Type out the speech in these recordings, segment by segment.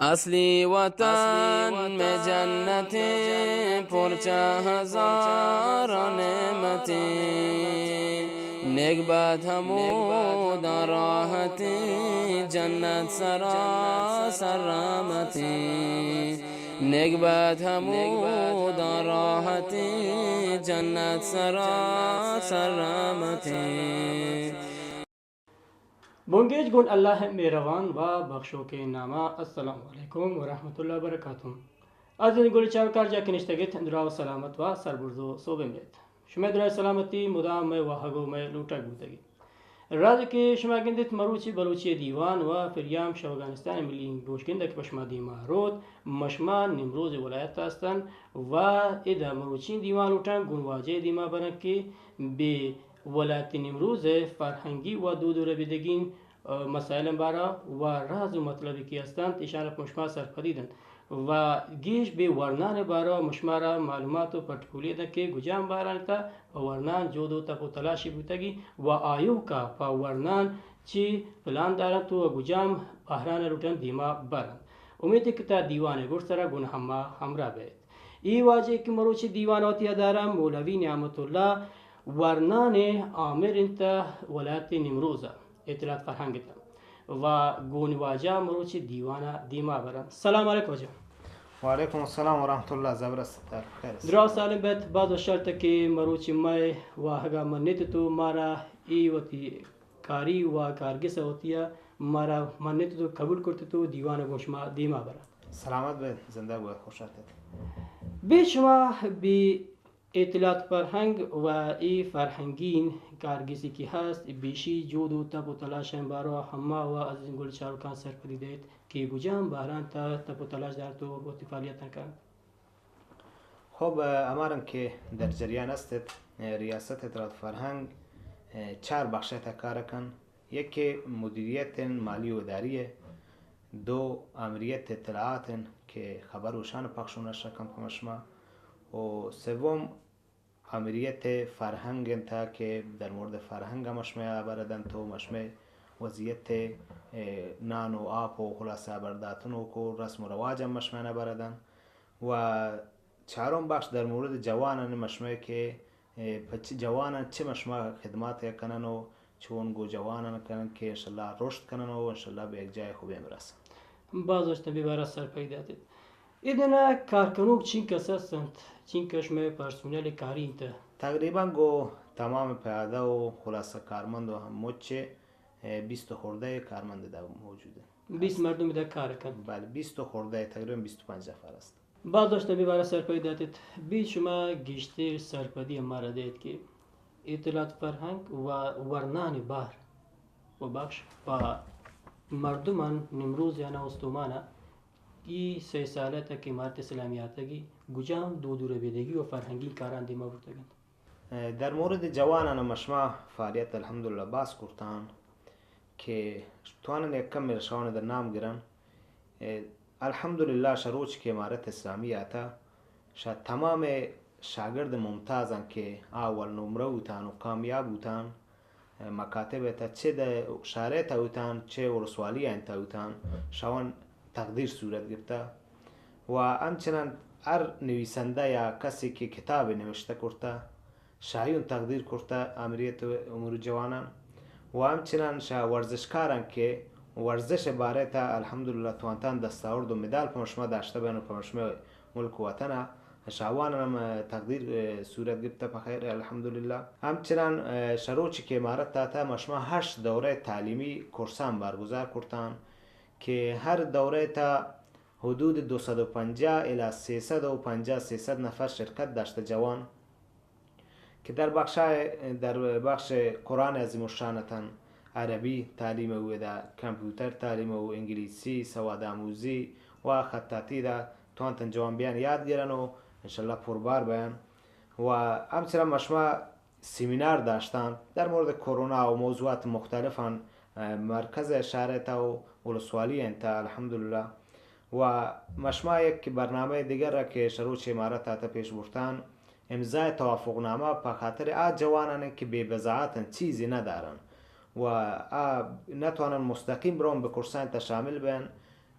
اصلی وطن میں جنتیں، پرچہ ہزار نعمتیں، نیک بات ہمودا راحتیں، جنت سراسر رحمتیں، نیک بات ہمودا راحتیں، جنت سراسر رحمتیں۔ بنگیج گون اللہ مہروان و بخشوکیں ناما۔ السلام علیکم و رحمت اللہ و برکاتہ۔ عزیز گل چاروکار جا کہ نشتگیت، دراہ و سلامت و سربرز و سوبین بیت۔ شمئے دراہ سلامتی مدام مئے واہگ و مئے لوٹگ بوتگی۔ راج کہ شما گندیت مروچی بلوچی دیوان و پریام شہ اوگانستان ملی گوشگندگ کہ پہ شما دیما روت، مشما نیمروز ولایت ہستن و ادا مروچی دیوان لوٹن گون واجہ دیما برن کہ بے ولایت نیمروز ء فرہنگی و دود و ربیدگین، ء، مسائلانی بارا و راز و مطلبی کہ ہستنت، ایشان پہ شما سرپدی دنت و گیش بے ورنان بارا مشمارا معلومات و پٹکولی دنت کہ گجام بہران تا پہ ورنان جود و تپ و تلاشی بوتگی و آیوکا پہ ورنان چی پلان دارنت و گجام بہران لوٹن دیما برنت۔ امیت کہ تا دیوان گڈ سرا گون ہما ہمراہ بیت۔ ای واجہ کہ مروچی دیوان وتی دارا مولوی نعمت اللہ ورنان آمر انت ولایت نیمروز ء اطلاعات فرہنگ ء و گون واجہ مروچی دیوان ء دیما برن۔ سلام علیکم واجہ۔ وعلیکم السلام ورحمۃ اللہ، زبرست تر خیر است۔ دراہ سالم بیت، باز وشحال تہ کہ مروچی مئے واہگا منیت تو مارا ای وتی کاری و کارگس وتی مارا منیت تو قبول کرت تو دیوان گون شما دیما برا۔ سلامت بیت، زندہ بوت، خوش آتت۔ بے شما بے اطلاعات فرہنگ و اے فرہنگین کارگسی کہ ہست، بیشی جود و تپ و تلاشیں باروا ہما و عزیز گل چاروکان سرپدی دئیت کہ گجام بہران تا تپ و تلاش دارت و وتی فعالیتاں کنت۔ خب، ہمارن کہ در جریان استت، ریاست اطلاعات فرہنگ چار بخش تہ کار کن۔ یکے مدیریت انت، مالی و اداری ء، دو آمریت اطلاعات انت کہ خبر و شان پخش و نشر کن پہ مشما، و سوم آمریت فرہنگ انت کہ در مورد فرہنگ ء مشمئے ہبر دنت و مشمئے وضعیت، ء، نان و آپ و خلاصہ ہبر داتنوک و رسم و رواج ہم مشمئے ہبر دنت۔ و چارم بخش در مورد جوانان مشمئے کہ، ء، پہ چ-، جوانان چہ مشما خدمات ء کنن و چون گوں جوانان کنن کہ انشاءاللہ رشد کنن و انشاءاللہ بہ یک جاہ خوبیں برسن۔ باز وش تمبی بارا سرپدی داتت۔ اے دنا کار کنوک چینکس ہست انت، چینکس شمئے پرسونل کاری انت؟ تقریباً گوں تمام پیادہ و خلاصہ کارمند و ہم مچ، ء، بیست خردہ کارمند ادا موجود انت۔ بیست مردم ادا کار کنت؟ بلے، بیست خردہ، تقریباً بیست و پنچ نفر است۔ باز وش تمبی بارا سرپدی داتت۔ بی شما گیشتر سرپدی ہمارا دئیت کہ اطلاعات فرہنگ و ورنان بہر و بخش پہ مردمان نیمروز یا نہ استومانا ای سئے سالہ تک امارت اسلامی آتگی گجام دود و ربیدگی و فرہنگی کاران دیما برتگ انت؟ در مورد جوانان مشما فعالیت الحمدللہ باز کرتان کہ توانن یک کمے شوان در نام گرن۔ الحمدللہ شہ روچ کہ امارت اسلامی آتا، شہ تمام شاگرد ممتازاں کہ آ اول نمرہ بوتان و کامیاب بوتان، مکاتب ء تہ چہ دہ شہر ء تہ بوتان، چہ ولسوالی ء انت بوتان، شوان تقدیر صورت گپتہ۔ و ہمچنان ہر نویسندہ یا کسے کہ کتابے نوشتہ کرتہ، شاہیون تقدیر کرتہ آمریت امور جوانان۔ و ہمچنان شہ ورزشکاران کہ ورزش بارہ تہ الحمدللہ توانتان دستاورد و مدال پہ مشما داشتہ بین و پہ مشما ملک و وطن ء شاہوانان ہم تقدیر، ء، صورت گپتہ پہ خیر الحمدللہ۔ ہمچنان، ء، شہ روچ کہ امارت آتہ مشما ہشت دورہ تعلیمی کورسان بارگزار کرتان کہ ہر دورہ تہ حدود دو سد و پنجاہ الی سیصد و پنجاہ، سیصد نفر شرکت داشتہ جوان کہ در بخشای، در بخش قرآن عظیم الشان اتن، عربی تعلیم او ادا، کمپیوتر تعلیم او، انگلیسی، سواد آموزی و خطاطی دا توانتن جوان بیان یاد گرن و انشاءاللہ پربار بیان۔ و ہمچنان مشما سیمینار داشتان در مورد کرونا و موضوعات مختلفان، اه، مرکز اشارہ تا و ولسوالی انت الحمدللہ۔ و مشما یک برنامہ دگر را کہ شروع چہ امارت آتا پیش برتان، امضای توافق نامہ پہ خاطر آ جوانان کہ بے بضاعت انت، چیزی ندارن و آ نتوانن مستقیم برون بہ کورسان تا شامل بین،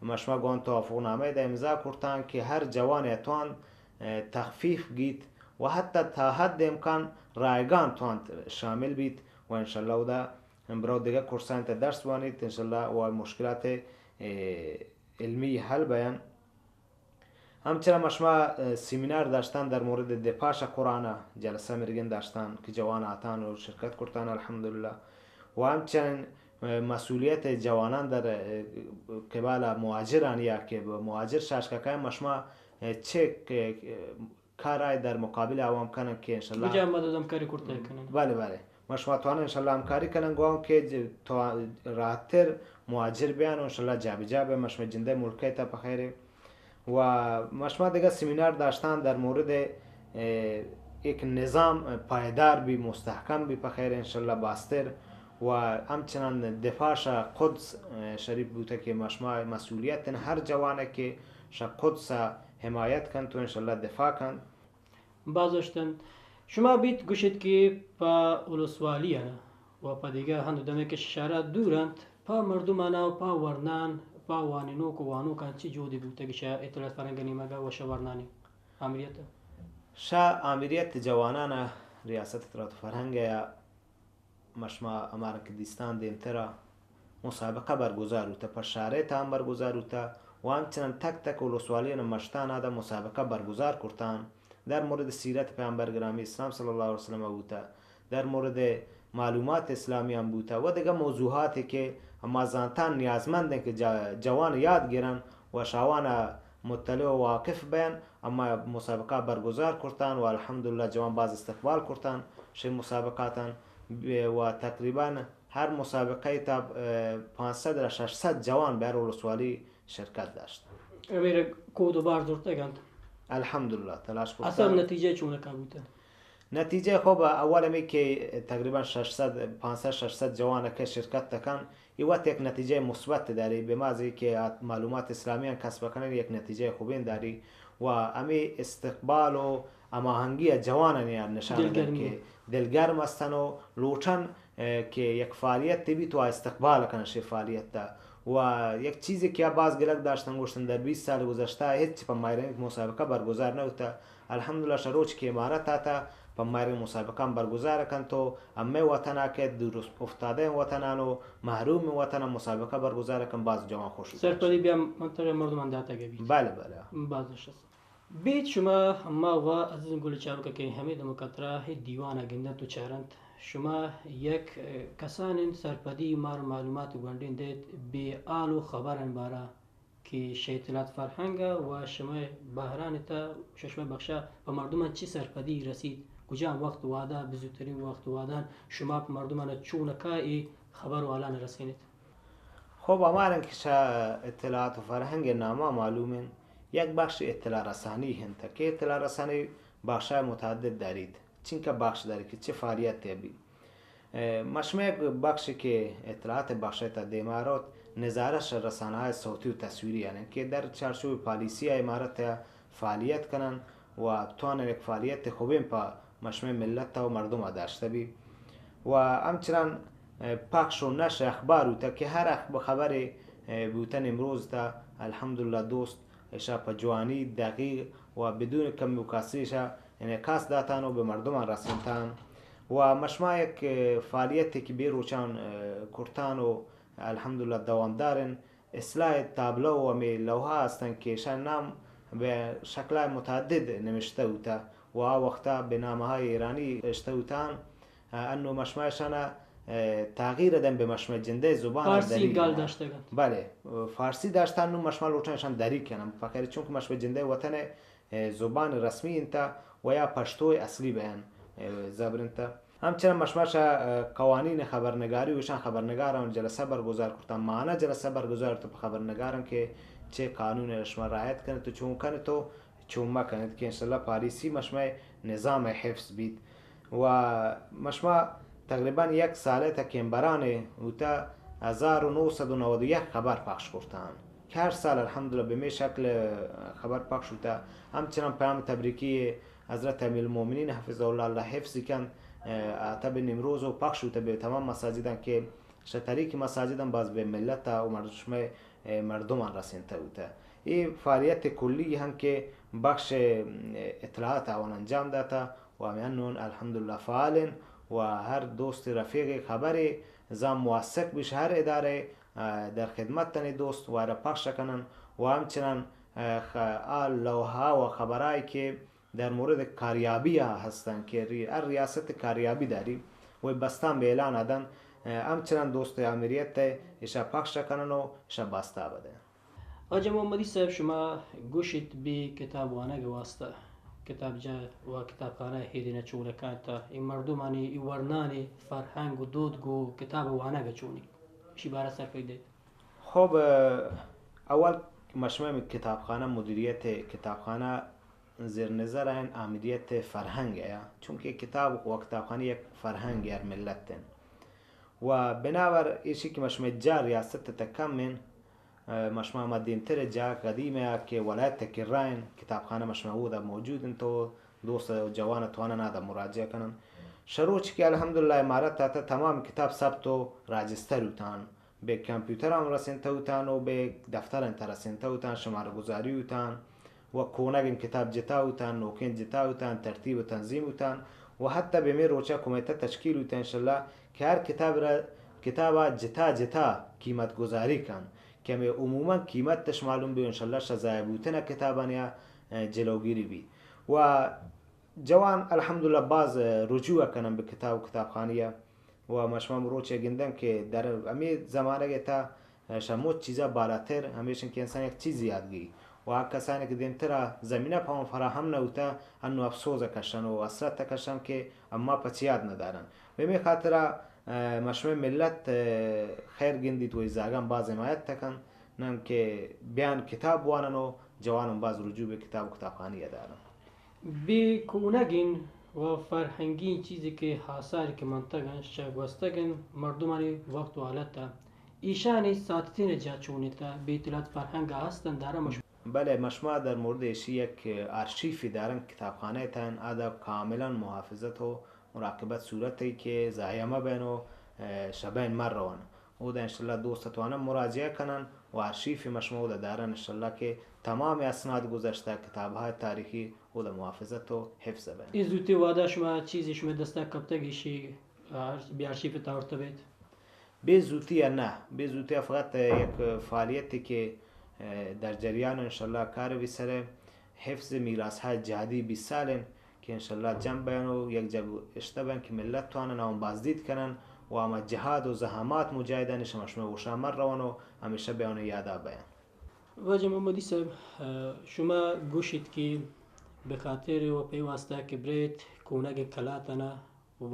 مشما گون توافق نامہ دا امضا کرتان کہ ہر جوان اتوان، اه، تخفیف گیت و حتی تا حد امکان رایگان توان شامل بیت و انشاءاللہ اودا برو دگہ کورسانی تہ درس وانیت، انشاءاللہ و مشکلات، اه، علمی حل بیان۔ ہمچنان مشما، اه، سیمینار داشتان در مورد دفاع شہ قرآن جلسہ مرگن داشتان کہ جوان آتان و شرکت کرتان الحمدللہ۔ و ہمچنان، اه، مسئولیت جوانان در، اه، قبال مہاجران یا کہ مہاجر شاشککان مشما، اه، چہ، اه، کارای در مقابل عوام کنن کہ انشاءاللہ کجا مدد ہمکاری کرتا کنن؟ بلے، بلے۔ ما شما توانن انشاءاللہ ہمکاری کنن گوان کہ ج-، تو راحتر مہاجر بیان و انشاءاللہ جابجا بے، ما شما جندے ملکے تا پخیرے۔ و ما شما دگہ سیمینار داشتان در مورد، اه، ایک نظام پائیدار بی، مستحکم بی پخیر انشاءاللہ باستر۔ و ہمچنان دفاع شہ قدس، اه، شریف بوتا کہ ما شما مسئولیت ہر جوانے کہ شہ قدس حمایت کنت و انشاءاللہ دفاع کنت۔ باز وش اتنت۔ شما بیت گوشیت کہ پہ ولسوالی آنا و پہ دگہ ہند و دمے کہ شہ شہرا دور انت، پہ مردمانا و پہ ورنان، پہ وانینوک و وانوکان چی جہدے بوتگ شہ اطلاعات فرہنگ نیمگا و شہ ورنانی آمریت؟ شہ آمریت جوانانا ریاست اطلاعات و فرہنگ یا مشما ہمارا کہ دیستان دیمترا مسابقہ برگزار بوتا، پہ شارع تہا ہم برگزار بوتا و ہمچنان تک تک ولسوالیان مشتان آدا مسابقہ برگزار کرتان۔ در مورد سیرت پیامبر گرامی اسلام صلی اللہ علیہ وسلم بوتا، در مورد معلومات اسلامی ہم بوتا و دگہ موضوعاتے کہ ہما زانتان نیازمند انت کہ جا-، جوان یاد گرن و شہ آوانا مطلع و واقف بین۔ اما مسابقہ برگزار کرتان و الحمدللہ جوان باز استقبال کرتان شہ مسابقاتان۔ ب-، و تقریباً ہر مسابقہ تا، اه، پانصد را ششصد جوان بہر ولسوالی شرکت داشت۔ امیر کود و بار زرتگ انت؟ الحمدللہ، تلاش کرتان۔ اصل نتیجہ چونکا بوتن؟ نتیجہ خوب اول ہمیں کہ تقریباً ششصد، پانصد ششصد جوان کہ شرکت تکن، اے وت یک نتیجہ مثبت داری، بہ محض کہ آ معلومات اسلامیان کسب کنن یک نتیجہ خوبین داری و ہمے استقبال و ہماہنگی ء جوانانی آ نشان دنت کہ دلگرم ہستن و لوٹن، اه، کہ یک فعالیت بیت و آ استقبال کنن شے فعالیت ء۔ و یک چیزے کہ آ باز گلگ داشتن گوشتن در بیست سال گذشتہ ہچ پہ ماہرنگ مسابقہ برگزار نہ بوتہ۔ الحمدللہ شہ روچ کہ امارت آتہ پہ ماہرنگ مسابقہ ہم برگزار کنت و ہمے وطن ء کہ دور افتادہ وطنان و محروم وطن ء مسابقہ برگزار کن، باز جوان خوش گوشت۔ سرپدی بیا منطقہ مردمان داتگ بیت۔ بلے، بلے۔ باز وش است۔ بیت شما ہما و عزیزیں گل چاروک کہ ہمے دمک ء ترا اے دیوان ء گندنت و چارنت، شما یک، اه، کسانیں سرپدی مار معلومات گونڈیں دیت بے حال و خبران بارا کہ شہ اطلاعات فرہنگ ء و شمئے بہران تہ شہ شمئے بخشا پہ مردمان چی سرپدی رسیت، کجام وخت وہدا بزوترین وخت وہدان شما پہ مردمان ء چونکا اے خبر و حالان رسینیت؟ خب، ہما رنگ کہ شہ اطلاعات و فرہنگ ء ناما معلوم انت، یک بخش اطلاع رسانی انت کہ اطلاع رسانی بخشای متعدد داریت، چنکہ بخش داری کہ چہ فعالیت ء بی۔ اه، مشمئے بخش کہ اطلاعات بخش ء تہ دیما روت، نظارہ شہ رسانہ ء صوتی و تصویری انت کہ در چارچوب پالیسی ء امارت ء فعالیت کنن و توانن یک فعالیت خوبیں پہ مشمئے ملت ء و مردم ء داشتہ بی۔ و ہمچنان، اه، پخش و نشر اخبار بوتہ کہ ہر اخب-، خبرے، اه، بوتن امروز تہ الحمدللہ دوست اشا پہ جوانی دقیق و بدون کمی و کسری اشا انعکاس داتان و بہ مردمان رسینتان۔ و مشما یک، اه، فعالیتے کہ بے روچان، اه، کرتان و الحمدللہ دوامدار انت۔ اصلاح تابلو و ہمے لوحہ ہستن کہ اشان نام بہ شکلہ متعدد نوشتہ بوتہ و آ وختا بہ نامہای ایرانی نوشتہ بوتان۔ انو مشما اشانا، اه، تغییر دن بہ مشما جندے زبان فارسی دری گال داشتگن۔ بلے، فارسی داشتن، نو مشما لوٹن اشان دری کنن۔ فقیر چونکہ مشما جندے وطن ء زبان رسمی انت و یا پشتو اصلی بیان، اه، زبر انت۔ ہمچنان مشما شہ، اه، قوانین خبرنگاری و اشان خبرنگاران جلسہ برگزار کرتن، ماہانہ جلسہ برگزار تو پہ خبرنگاران کہ چہ قانون ء شما رعایت کنت و چون کنت و چون مکنت کہ انشاءاللہ پالیسی مشمئے نظام حفظ بیت۔ و مشما تقریباً یک سالے تا کیمبران بوتہ، ہزار و نو سد و نود و یک خبر پخش کرتان کہ ہر سال الحمدللہ بہ ہمے شکل خبر پخش بوتہ۔ ہمچنان پیام تبریکی حضرت امیر المومنین حفظہ اللہ، اللہ حفظ کنت، آتہ بہ نیمروز و پخش بوتہ بہ تمام مساجدان کہ شہ طریق مساجدان باز بہ ملت و مردم شمئے مردمان رسینتہ بوتہ۔ اے فعالیت کلی ہم کہ بخش اطلاعات آوان انجام داتہ و ہمے انون الحمدللہ فعال انت و ہر دوست رفیق خبرے زان موثق بیش ہر ادارہ در خدمت تنی دوست وارا پخش کنن و ہمچنان آ لوحہ و خبرائی کہ در مورد کاریابی ء ہستن کہ ری-، ہر ریاست کاریابی داری و بستان بہ اعلان ادن، ہمچنان دوست آمریت ء اشا پخش کنن و اشا باستا بدن۔ واجہ محمدی صاحب، شما گوشیت بی کتاب وانگ واسطہ کتاب جا و کتاب خانہ ہیدینہ چونکا تا ای مردمانی ای ورنانی فرہنگ و دود گو کتاب وانگ چونی، اشی بارہ سر پیدے۔ خب، اول مشمہ کتابخانہ مدیریت کتابخانہ زیر نظر این آمریت فرہنگ ء، چونکہ کتاب و کتابخانہ یک فرہنگ ہر ملت انت و بنابر ایشی کہ مشمہ جا ریاست تہ کم انت، مشمہ ہما دیمتر جا قدیم ء کہ ولایت کرا انت، کتابخانہ مشمہ اودا موجود انت و دوست و جوان توانن آدا مراجعہ کنن۔ شروچ کہ الحمدللہ امارت آتا تمام کتاب ثبت و راجستر ہوتان۔ بہ کمپیوتر ہم رسینتہ بوتان و بہ دفتر انت رسینتہ بوتان، شمارہ گزاری بوتان و کونگ انت کتاب جتا بوتان، نوکین جتا بوتان، ترتیب و تنظیم بوتان و حتی بہ ہمے روچا کمیتہ تشکیل بوتان انشاءاللہ کہ ہر کتاب را، کتابا جتا جتا قیمت گزاری کن کہ ہمے عموماً قیمت تش معلوم بی انشاءاللہ شہ ضائع بوتن کتابانیا جلوگیری بی و جوان الحمدللہ باز رجوع کنن بہ کتاب و کتابخانہ و ما شما مروچی گندن کہ در ہمے زمانگ ء تھا شہ مچ چیزا بالاتر ہمیش انت کہ انسان یک چیزے یاد گی و آ کسانی کہ دیمترا زمینہ پہ آوان فراہم نہ بوتا، انو افسوز ء کشن و حسرت ء کشن کہ اما پچ یاد نہ دارن۔ بہ ہمے خاطرا ما شمئے ملت خیر گندیت و ای زاگان باز حمایت تکن۔ نن کہ بیان کتاب بوانن و جوانن باز رجوع بہ کتاب و کتابخانہ ء دارن۔ بہ کونگین و فرہنگین چیزے کہ آثار کہ منتگن شہ گوستگین مردمانی وقت و حالت ء ایشانی ساتتین جا چونیت؟ بہ اطلاعات فرہنگ ء ہستن دارن مش۔ بلے ما شما در مورد ایشی یک آرشیفے دارن کتابخانہ ء تہن، آ دا کاملاً محافظت و مراقبت صورت ء کہ ضائع مہ بین و شہ بین مہ روان۔ اودا انشاءاللہ دوست توانن مراجعہ کنن و آرشیف ما شما اودا دارن انشاءاللہ کہ تمام اسناد گذشتہ، کتابہا تاریخی اودا محافظت و حفظ بین۔ اے زوتی وہدا شما چیزے شمئے دستا کپتگ ایشی بہ آرشیف تا آورتہ بیت؟ بہ زوتی ء نہ، بہ زوتی ء فقط یک فعالیتے کہ در جریان انشاءاللہ کار بہ سر حفظ میراث های جہادی بیست سال انت کہ انشاءاللہ جمع بیان و یک جاگہ اشتہ بیان کہ ملت توانن آوان بازدید کنن و ہما جہاد و زحمات مجاہدانی شما شمئے ہوشا مہ روان و ہمیشہ بیان و یادا بیان۔ واجہ محمدی صاحب، شما گوشیت کہ بہ خاطر و پہ واسطہ کہ بریت کونگ کلاتنا و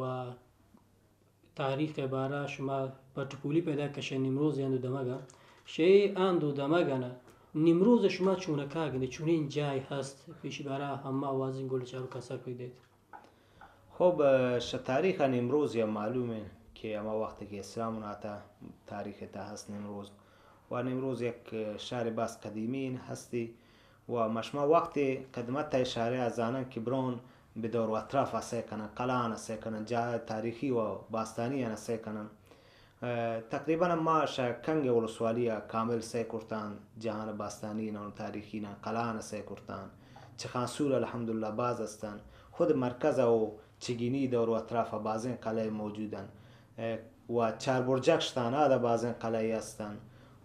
تاریخ ء بارا شما پٹ پولی پیدا کشئے نیمروز ء آند و دمگ ء۔ شہ اے آند و دمگ ء نہ، نیمروز ء شما چونکا گندے، چونیں جاہے ہست؟ پیشی بارا ہما آوازیں گل چاروکا سر پہ دیت۔ خب، شہ تاریخ ء نیمروز یا معلوم انت کہ ہما وقت کہ اسلام ناتا تاریخ ء تہ ہست نیمروز و نیمروز یک شہر باز قدیمی ہستی۔ و ما شما وقت قدمت ء اشارہ ء زانن کہ برون بہ دور و اطراف ء سئے کنن، قلعہ آن ء سئے کنن، جاہ تاریخی و باستانی آن ء سئے کنن۔ تقریباً ما شہ کنگ ولسوالی ء کامل سئے کرتان، جاہان باستانی نان تاریخی نان قلعہ آن ء سئے کرتان۔ چخانسور الحمدللہ باز استن۔ خود مرکز ء و چگینی دور و اطراف ء بازیں قلعہ موجودن۔ و چاربرجک شتان آدا بازیں قلعہ ہستن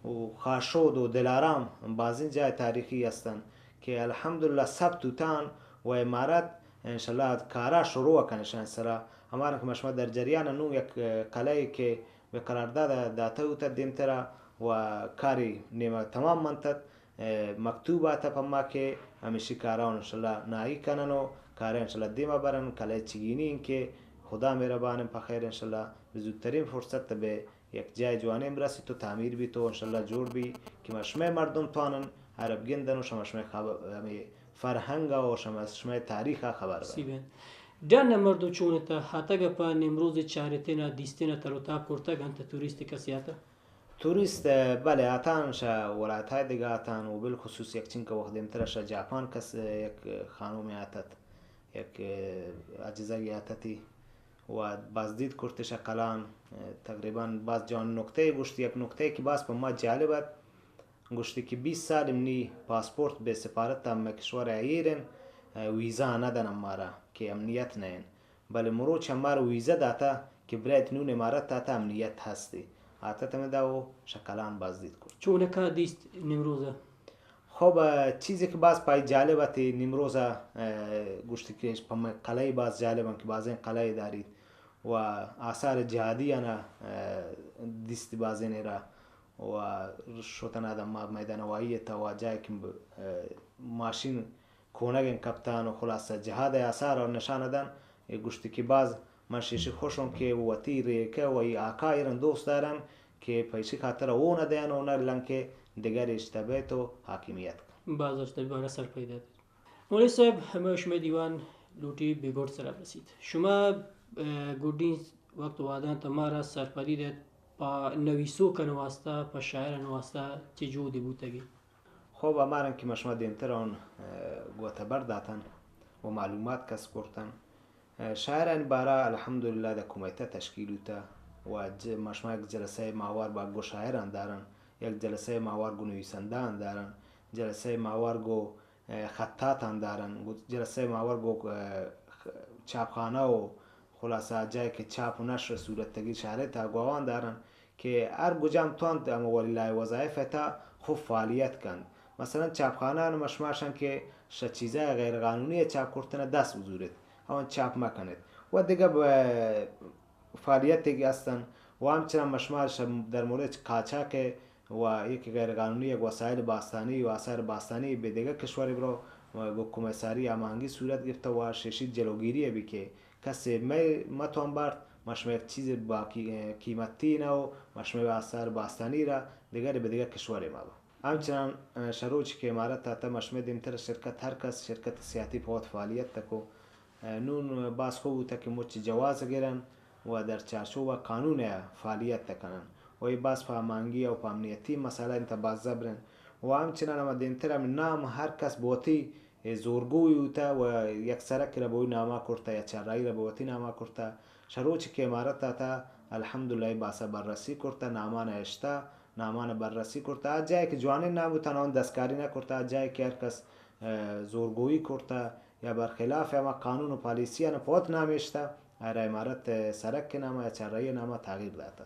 و خاشود و دلارام بازیں جاہ تاریخی ہستن کہ الحمدللہ ثبت بوتان و امارت انشاءاللہ کارا شروع کن اشان سرا۔ ہمارا کہ ما شما در جریان نوں یک قلعہ کہ بہ قرارداد داتہ بوتہ دیمترا و کاری نیمہ تمام منتت۔ مکتوب آتہ پہ ما کہ ہمیشی کارا انشاءاللہ نائی کنن و کارا انشاءاللہ دیما برن۔ کلہ چگینی انت کہ خدا مہربان انت پہ خیر انشاءاللہ بہ زودترین فرصت بہ یک جاہ جوانیں برسیت و تعمیر بیت و انشاءاللہ جوڑ بی کہ ما شمئے مردم توانن عرب گندن و شما شمئے خبر ہمے فرہنگ و شما شمئے تاریخ خبر بن۔ سی بین۔ ڈن مردم چون تا ہتگ پہ نیمروز چارتین دیستین تر و تاب کرتگ انت توریست کسی آتا؟ توریست، بلے، آتان شہ ولایت‌های دگہ آتان و بالخصوص یک چنکہ وخت دیمترا شہ جاپان کس یک خانومے آتت، یک اجزگے آتتی و بازدید کرتش قلان۔ تقریباً باز جوان نکتہ گوشت، یک نکتہ کہ باز پہ ما جالب ات۔ گوشتی کہ بیست سال منی پاسپورت بہ سفارت ءَ مئے کشور ءَ ایر انت، ویزا نہ دنن مارا کہ امنیت نہ انت، بلے مروچ ہم مارا ویزا داتا کہ برایت نون امارت ءَ تا امنیت ہستی۔ آتت ہمدا و شکلان باز دیت کرت۔ چونکا دیست نمروز ءَ؟ خب، چیزے کہ باز پای جالب اتی نمروز ءَ، گوشتی کہ پہ مئے قلعہ باز جالب انت کہ بازیں قلعہ داریت و آثار جہادی آنا دیست بازیں را و شتن آدم ما میدان ہوائی تا و جائے کہ ماشین کونگ انت کپتان و خلاصہ جہاد ءِ آثار ءَ نشان دن۔ اے گوشتی کہ باز من شیشی خوش اوں کہ وتی ریکہ و ای آقا ایرن دوست دارن کہ پیشی خاطر او نہ دین و نہ لنکہ دگر اشتہ بیت و حاکمیت کن۔ باز اشتہ بارہ سرپدی دات۔ مولوی صاحب، ہمے شمئے دیوان لوٹی بگوٹ سرا رسیت۔ شما، اه، گڈین وقت وادان تمارا سرپدی دات پہ نویسوکن واسطہ، پہ شاعرن واسطہ چہ جہدی بوتگی؟ خب، ہمارن کہ ما شما دیمتر آن، اه، گوتہ بر داتن و معلومات کس کرتن۔ اه، شاعرانی بارا الحمدللہ دہ کمیتہ تشکیل بوتہ و ج-، ما شما یک جلسہ ماہوار با گو شاعران دارن، یک جلسہ ماہوار گو نویسندہان دارن، جلسہ ماہوار گو، اه، خطاطان دارن، گو جلسہ ماہوار گو، اه، خ-، چاپخانہ و خلاصہ جائے کہ چاپ و نشر صورت تگی شاعرے تا گواوان دارن۔ کہ ہر گجام توانت ہمو وللہ وظائف ء تھا خوب فعالیت کنت۔ مثلاً چاپخانہ آن مشماشاں کہ شہ چیزای غیر قانونی ء چاپ کرتن ء دست بزورت، آوان چاپ مکنت و دگہ ب-، فعالیتے کہ استن و ہمچنان مشمار شہ در مورد قاچاق ء و یک غیر قانونی یک وسائل باستانی و آثار باستانی بہ دگہ کشور برو و گو کمیساری ہماہنگی صورت گپتہ و ششی جلوگیری ء بہ کہ کسے مئے متوان بارت، ما شمئے یک چیزے باقی، اه، قیمتی نہ و ما شمئے آثار باستانی را دگرے بہ دگہ کشورے ما با۔ ہمچنان، اه، شہ روچ کہ امارت آتہ ما شمئے دیمتر شرکت ہر کس شرکت سیاحتی پہ وت فعالیت تکو۔ اه، نون باز خوب بوتہ کہ مچ جواز گرن و در چارچوب قانون ء فعالیت تکنن و اے باز پہ ہماہنگی و پہ امنیتی مسئلہ انت باز زبر انت و ہمچنان ہما دیمتر ہمے نام ہر کس بہ وتی اے زورگوئی بوتہ و یک سرکے را بہ وتی ناما کرتہ یا چرائی را بہ وتی ناما کرتہ۔ شہ روچ کہ امارت آتہ الحمدللہ اے باسا بررسی کرتہ، نامان اشتہ، نامان بررسی کرتہ۔ آ جائے کہ جوانیں نام بوتہ، آن دستکاری نہ کرتہ۔ آ جائے کہ ہر کس، اه، زورگوئی کرتہ یا برخلاف ہما قانون و پالیسی آن پہ وت نام اشتہ، آئرا امارت سرک ناما یا چرائی ناما تغییر داتہ۔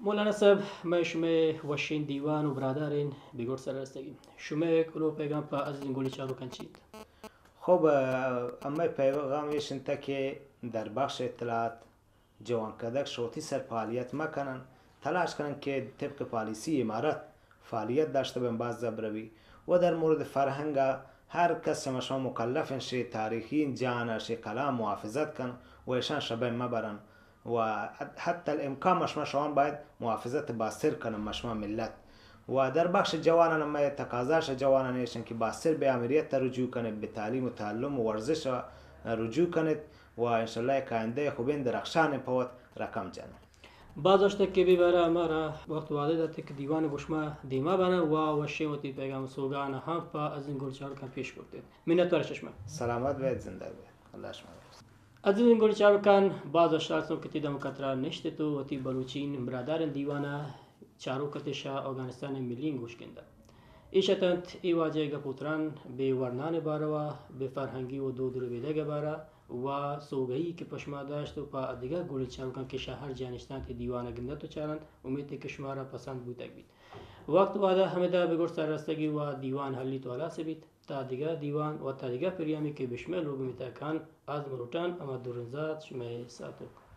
مولانا صاحب، مئے شمئے وشیں دیوان و برادارین بگوٹ سر رستگی۔ شمئے کلو پیغام پہ عزیزین گل چاروکان چیت؟ خب، اه، امئے پیغام ایش انت کہ در بخش اطلاعات جوان کدک شوتی سر فعالیت مکنن، تلاش کنن کہ طبق پالیسی امارت فعالیت داشتہ بین باز زبر بی و در مورد فرہنگا ہر کس چہ مشما مکلف انت شے تاریخی جان شے کلام محافظت کن و اشان شبین مبرن۔ و حتی الامکان مشما شوان باید محافظت باستر کنن مشما ملت۔ و در بخش جوانان مئے تقاضا شہ جوانان ایشن کہ باستر بہ آمریت رجوع کنت، بہ تعلیم و تعلم و ورزش رجوع کنت و انشاءاللہ یک آئندہ خوبین درخشان پہ وت رقم جنت۔ باز اشتہ کہ بے بارہ ہمارا وقت وعدہ داتہ کہ دیوان گوشما دیما بانن و وشیں وتی پیغام سوگان ہم پہ عزیزین گل چاروکان پیش کرتہ۔ منتوار شہ شما۔ سلامت بید، زندہ بید۔ اللہ شما۔ عزیزین گل چاروکان، باز وشحال سوں کہ تی دمکا ترا نشت تو وتی بلوچین برادارین دیوانا چاروک ات شہ اوگانستان ملین گوش گندہ۔ ایش اتنت اے واجہ گپ و تران بہ ورنان باروا، بہ فرہنگی و دود ربیدگ بارا و سوگہی کہ پہ شما داشت و پہ دگہ گل چاروکان کہ شہ ہر جا نشتانت اے دیوانا گندنت و چارنت، امیت کہ شمارا پسند بوتگ بیت۔ وقت وعدہ ہمدا بگوش سر رستگی و دیوان ہلیت و ہلاس بیت۔ تا دگہ دیوان و تا دگہ پریامی کہ بہ شمئے لوگ میتاکان آزم لوٹان، ہما درنزات شمئے ساتوک۔